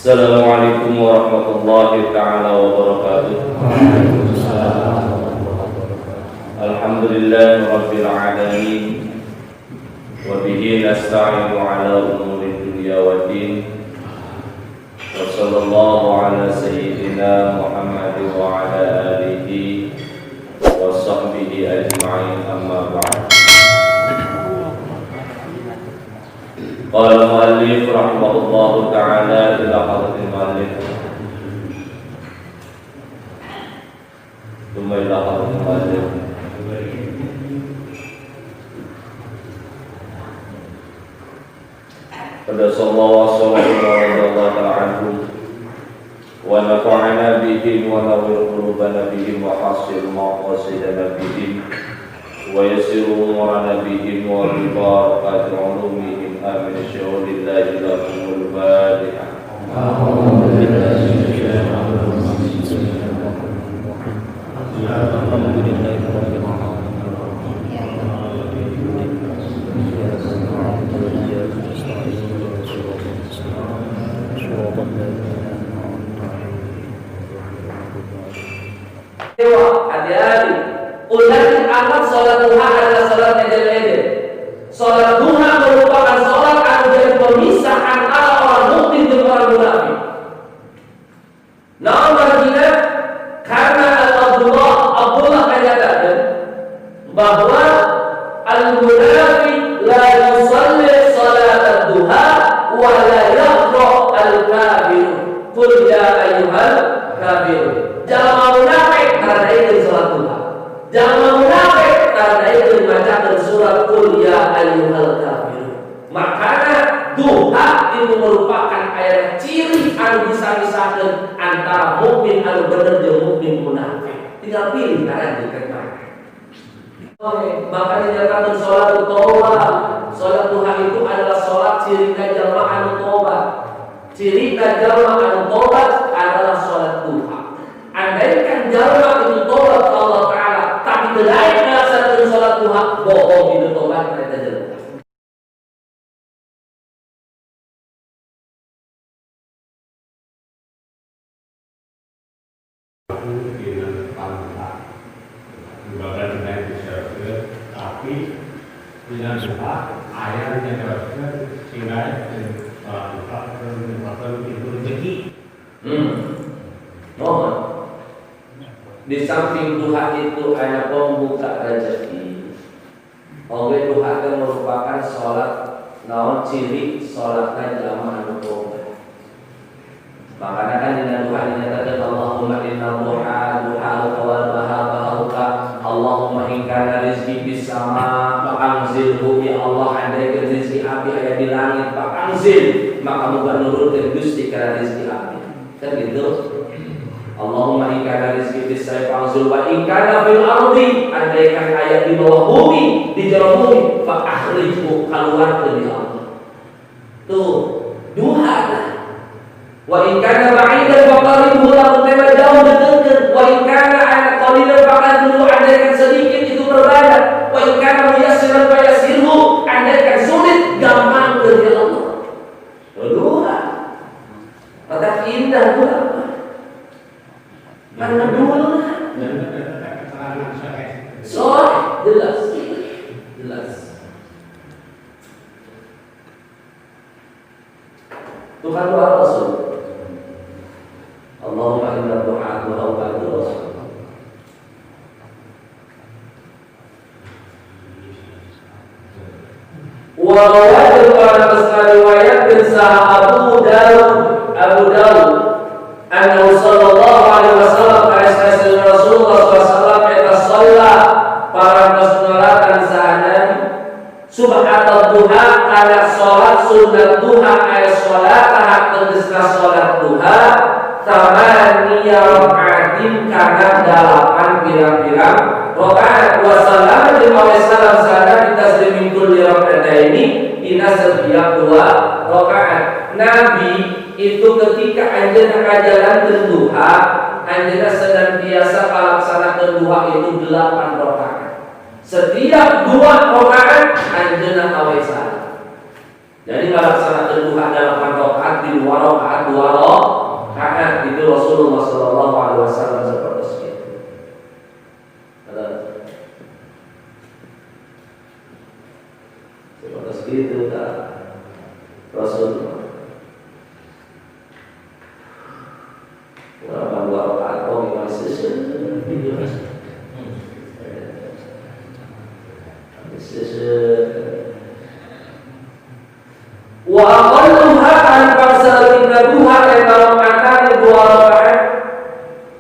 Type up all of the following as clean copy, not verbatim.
Assalamualaikum warahmatullahi taala wabarakatuh. Alhamdulillah rabbil alamin. Wa bihi nasta'inu ala umuri dunya waddin. Wa sallallahu ala sayyidina Muhammad wa ala alihi wa sahbihi ajma'in, amma ba'd. قال المؤلف رحمه الله تعالى إلى حضرة المؤلف ثم إلى حضرة المؤلف. قدس الله وصلى الله تعالى عنه ونفعنا بهم ونور قلوبنا بهم وحصل مقاصدنا بهم ويسر أمورنا بهم وببركة علومهم. آمين. شهود الله لكم الفاتحة. Hati-hati. Ulah amat sholat duha adalah sholat ejel-ejel. Sholat duha merupakan sholat anu jadi pemisah antara orang mukmin dan orang munafik. Nah, margina karena Abdullah menyatakan bahwa al-munafik la yusalli salat duha wa la yaqra al-kafir. Qul ya ayyuhal kafirun. Jalma munafik karena itu salat duha. Jalma munafik karena itu membacakan surat Qul ya ayyuhal kafirun. Makanya duha itu merupakan ayat ciri anu bisa misahkan antara mukmin anu bener jeung mukmin munafik. Tinggal pilih karena jeung mana. Oke, makanya dinyatakan sholat taubat. Sholat duha itu adalah sholat ciri jalma anu tobat. Ciri jalma anu tobat adalah sholat duha. Andaikan jalma itu tobat ke Allah Ta'ala, tapi tidak melaksanakan sholat duha, bohong itu tobat mereka jalma. Tapi dina duha aya dina sehingga sholat duha merupakan pintu rezeki. Mohon. Di samping duha itu ada pembuka rezeki. Oke, duha itu merupakan sholat naon ciri sholatnya jamaah anu tobat. Makanya kan dina duha dinyatakan Allahumma inna duha duha wal baha bahauka Allahumma in kana rizqi fis sama fa'anzilhu, ya Allah andaikan rezeki abdi aya di langit fa'anzil, maka muga nurunkeun Gusti kana rezeki abdi. Kan gitu. Allahumma in kana rizqi fis sama fa'anzil wa in kana fil ardi, andaikan aya di bawah bumi, di jero bumi fa akhrijhu, keluarkeun ya Allah. Tuh, duha lah. Wa in kana ba'idan faqaribhu, lamun tema jauh deketkeun. Wa in kana ana qalilan faqadruhu, andaikan sedikit itu perbanyak. Wa in kana muyassiran fayassirhu, andaikan sulit gampangkeun ya Allah. Duha. Maka indah duha. Mana dulu lah. So, jelas. Jelas. Tuhan doa Rasul. Allahumma inna du'a du'a wa Rasul. Wa rawat para riwayatkeun saha Abu Dawud annahu sallallahu alaihi wasallam alaihi Rasulullah sallallahu alaihi wasallam eta shalla para kasunatan saha Nabi subhatul duha kana salat sunat duha ay salat tegasna salat duha thamaniya rakaatin kana 8 pirang-pirang rakaat wa salam jeung salam sana bitaslimin kulli rakaataini dina setiap 2 rakaat. Nabi itu ketika anjeunna ngajalankeun duha, anjeunna senantiasa ngalaksanakeun duha itu 8 rakaat. Setiap 2 rakaat anjeunna awe salam. Jadi ngalaksanakeun duha 8 rakaat di 2 rakaat 2 rakaat. Rasulullah sallallahu alaihi wasallam seperti itu. Seperti itu tak Rasulullah. Berapa dua rakaat oh gimana sih? Wa aqalluha an pangsalatina duha eta rakaatan dua rakaat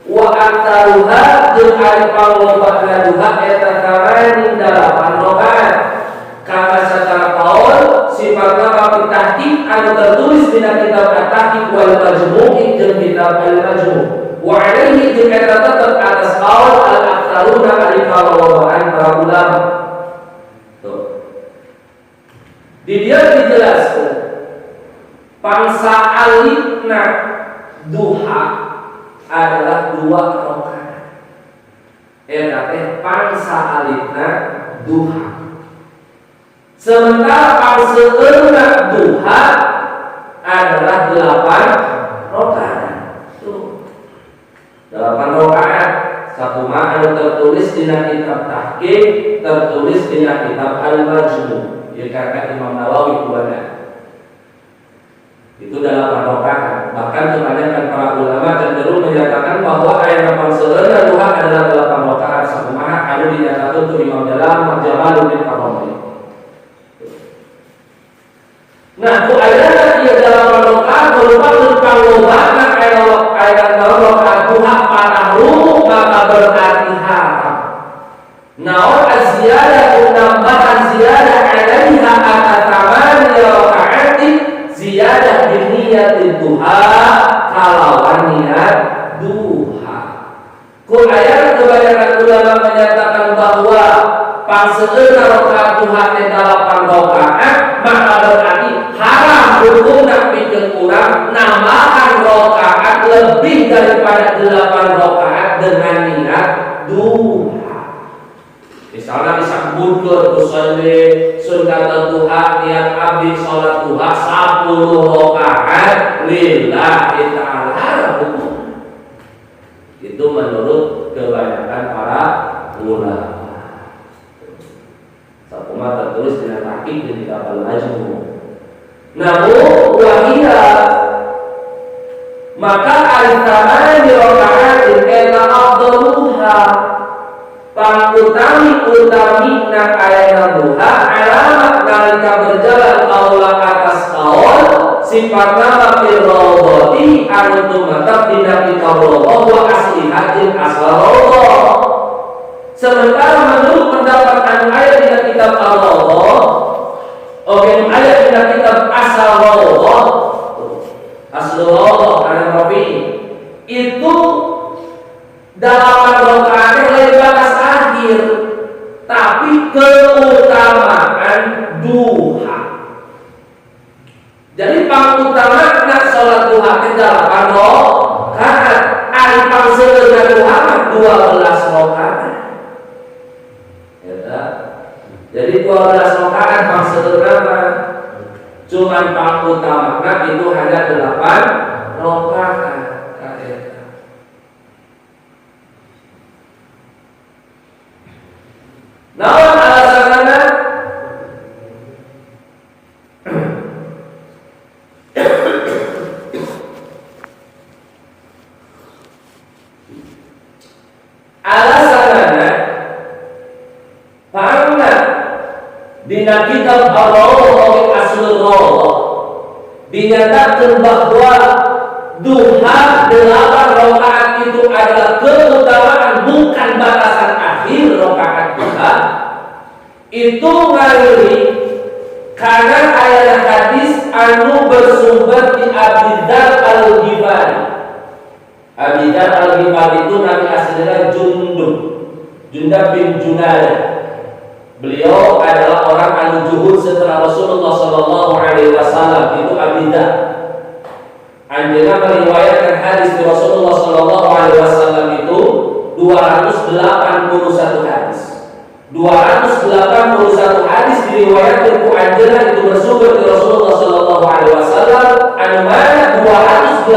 wa aktsaruha jeung ari panglobana duha eta tamanin dalapan rakaat kama sacara qaul sifatna mati tahqiq anu tertulis dina kitab At-Tahqiq wal Majmu' jeung kitab Al-Majmu' wa alaihi jeung eta tetep atas qaul al-aktsaruna ari panglobaan para ulama. Di dia dijelaskan pangsa alitna duha adalah dua rakaat. Eta teh pangsa alitna duha. Sementara pangseurna duha adalah 8 rakaat. Tuh. 8 rakaat sakumaha anu tertulis dina kitab Tahqiq, tertulis dina kitab Al-Majmu'. Ya karena Imam Nawawi buana itu dalam rakaat. Bahkan kebanyakan para ulama cenderung menyatakan bahwa ayat pangseurna duha adalah 8 rakaat sakumaha anu dinyatakan ku Imam Jamaluddin Ar-Ramli. Nah, ku ayat ieu 8 rakaat merupakan panglobana ayat rakaat duha patahru maka berarti haram. Naon az-ziyadah nambahan ziyadah alaiha atatamani rakaati ziyadah biniyati duha kalawan niat duha. Ku ayat kebanyakan ulama menyatakan bahwa pangseurna rakaat duha teh 8 rakaat maka berarti haram hukumna pikeun urang nambahan rakaat lebih daripada 8 rakaat dengan niat duha. Misalnya bisa mundur usolli sunat duha niat abdi salat duha 10 rakaat lillahi ta'ala haram hukum. Itu menurut kebanyakan para ulama. Sakumaha tertulis dina tahqiq di kitab Al-Majmu'. Namun wahia maka al-thamani raka'atin eta afdaluha pangutami-utami na ayana duha alamat nalika berjalan kaula atas kaul sifatna fil rawdati anu tumatap dina kitab rawdah wa asliha jeung asal rawdah. Sementara menurut pendapat anu aya dina kitab Ar-Rawdah, oke aya dina kitab asal rawdah, asal rawdah anu Rafi itu dalapan rakaat lain batas akhir, tapi keutamaan duha. Jadi pangutama nak sholat duha teh 8 rakaat, ari pangseurna duha mah 12 rakaat. Ya, jadi 12 rakaat pangseurna mah cuman pangutama itu hanya 8 rakaat. Naon alasanana? Alasanana pangna dina kitab Ar-Rawdah Aslul Rawdah dinyatakan bahwa duha 8 rakaat itu adalah keutamaan bukan batasan akhir rakaat duha. Itu ngaliri karena ayat hadis anu bersumber di Abi Dzar Al-Ghifari. Abi Dzar Al-Ghifari itu nabi aslinya Jundub, Jundab bin Junadah. Beliau adalah orang anu juhud setelah Rasulullah sallallahu alaihi wasallam. Itu Abi Dzar. Anjeunna meriwayatkan hadis dari Rasulullah sallallahu alaihi wasallam itu 281 hadis. 281 hadis diriwayatkan ku anjeunna itu bersumber dari Rasulullah sallallahu alaihi wasallam, anu mana 281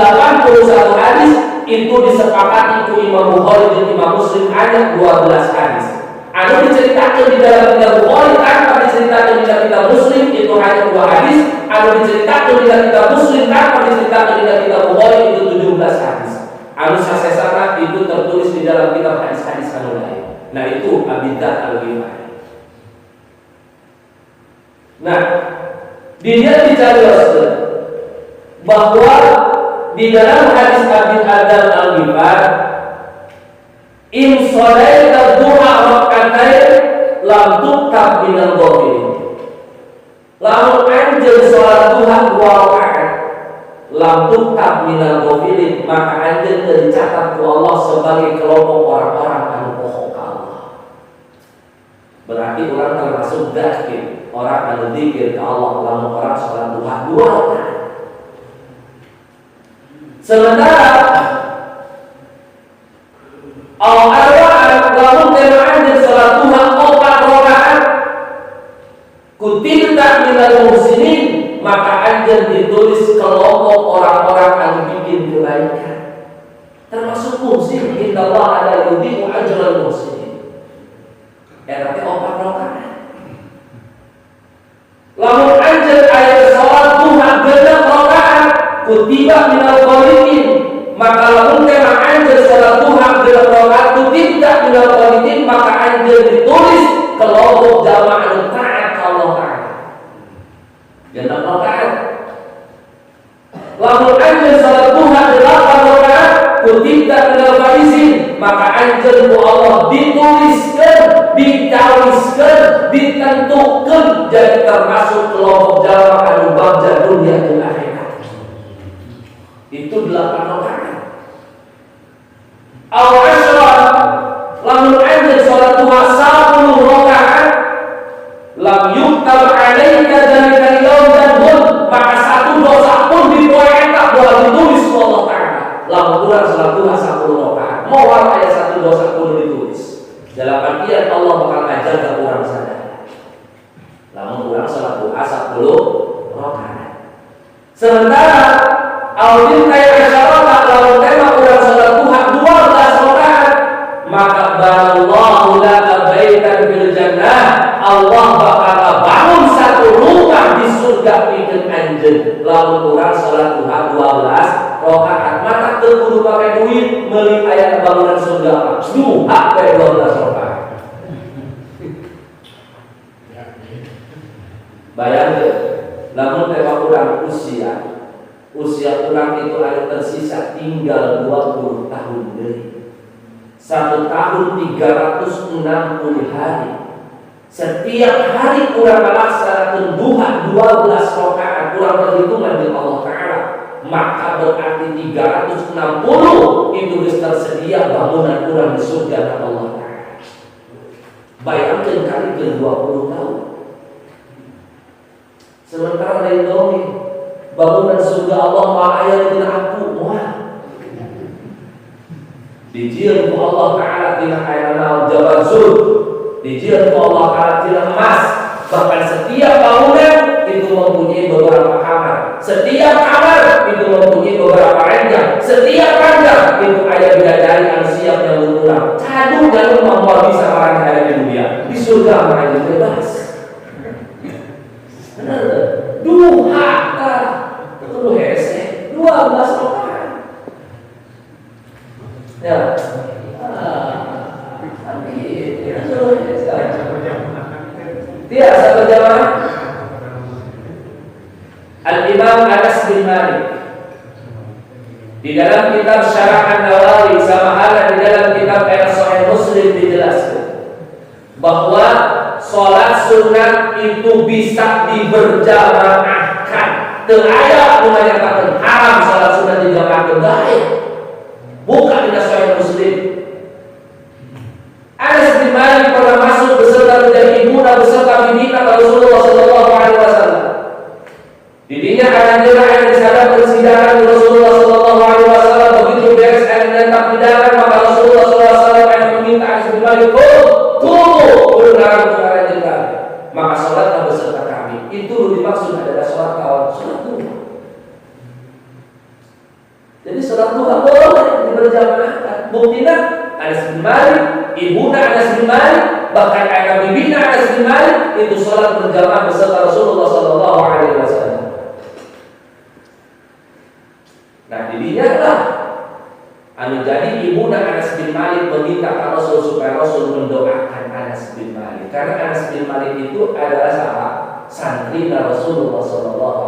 hadis itu disepakati ku Imam Bukhari dan Imam Muslim ada 12 hadis. Anu diceritakan di dalam kitab Bukhari tanpa diceritakan di dalam kitab Muslim itu hanya 2 hadis. Anu diceritakan di dalam kitab Muslim tanpa diceritakan di dalam kitab Bukhari itu 17 hadis. Anu sasesana itu tertulis di dalam kitab hadis-hadis anu lain. Nah itu Abi Dzar Al-Ghifari. Nah, dia dicarioskeun bahwa di dalam hadis Abi Dzar Al-Ghifari, in sholaita duha rak'atain lam tuktab minal ghafilin. Lamun anjeun salat duha 2 rakaat lam tuktab minal ghafilin, maka anjeun teu dicatat ku Allah sebagai kelompok orang-orang anu poho ka Allah. Berarti orang termasuk dzakir, orang anu dzikir ka Allah lamun orang salat duha 2 rakaat. Sementara al-arba'an lamun tema anjeun salat duha 4 rakaat kutibta minal muhsinin, maka anjeun ditulis kelompok orang-orang anu bikin kebaikan. Termasuk muhsin, innallaha la yudhi'u ajral muhsinin. Eta teh 4 rakaat. Lamun anjeun aya salat duha 6 rakaat kutiba minal qanitin, maka lamun tema anjeun salat duha 6 rakaat kutiba minal qanitin, maka anjeun ditulis kelompok jamaah anu taat ka Allah Ta'ala. 6 rakaat. Lamun anjeun salat duha 8 rakaat kutiba minal faizin, maka anjeun ku Allah dituliskeun, ditawiskeun, ditentukeun jadi termasuk kelompok jamaah anu bagja dunia dan akhirat. Itu 8 rakaat. Aw asyra, lamun anjeun salat duha 10 rakaat lam yuktab alaika dzalika al-yawm dzanbun, maka satu dosa pun di poe eta moal ditulis ku Allah Ta'ala. Lamun urang salat duha 10 rakaat, moal aya satu dosa pun ditulis. Dalam artian Allah bakal ngajaga urang sadaya. Lamun urang salat duha 10 rakaat. Sementara audin kaya asyarata, lamun tema urang salat duha 12 rakaat, maka banallahu laka baitan fil jannah, Allah bakal bangun satu rumah di surga pikeun anjeun. Lamun urang salat duha 12 rakaat, maka teu kudu pake duit meuli aya bangunan surga. Duha we 12 rakaat. Bayangkeun, lamun tema urang usia urang itu ada tersisa tinggal 20 tahun deui. 1 tahun 360 hari. Setiap hari urang melaksanakan duha 12 rakaat, urang perhitungan dengan Allah Ta'ala, maka berarti 360 itu geus tersedia bangunan urang di surga dan Allah Ta'ala. Bayangkan kali ke 20 tahun. Sementara lain dongeng, bangunan surga Allah maha aya dina aku, moal. Dijieun ku Allah Ta'ala tina aya naon jabarzul, dijieun ku Allah Ta'ala tina emas. Bahkan setiap bangunan itu mempunyai beberapa kamar, setiap kamar itu mempunyai beberapa ranjang, setiap ranjang itu ada bidadari anu siap nyambut urang. Cadu galuh mah moal bisa marang ada di dunia, di surga mah aya bebas. Bener teu? Duha tah, kudu hese 12 rakaat. Ya. Amin. Ya, tidak satu jamaah. Al-Imam Anas bin Malik di dalam kitab Syarah An-Nawawi sama halnya di dalam kitab Sahih Muslim dijelaskan bahwa sholat sunat itu bisa diberjamaahkan. Teu aya nu nganyatakeun haram sholat sunat dijamaahkeun, baik. Bukan di Sahih Muslim. Anas bin Malik pernah masuk beserta menjadi ibuna beserta bibina Rasulullah Sallallahu Alaihi Wasallam. Didinya anjeunna aya di sadar persidangan Rasulullah Sallallahu Alaihi Wasallam. Begitu beres aya nyantak hidangan, maka Rasulullah Sallallahu Alaihi Wasallam aya meminta Anas bin Malik, "Tunggu, kudu ngarang anjeunna." Maka sholatlah beserta kami. Itu dimaksud adalah sholat kawan, sholat duha. Jadi sholat duha boleh. Berjamaah. Buktina Anas bin Malik, ibuna Anas bin Malik, bahkan ayah bibina Anas bin Malik itu sholat berjamaah beserta Rasulullah Sallallahu Alaihi Wasallam. Nah, didinya lah anu jadi ibuna Anas bin Malik meminta ke Rasul supaya Rasul mendoakan Anas bin Malik, karena Anas bin Malik itu adalah sahabat santri Rasulullah Sallallahu.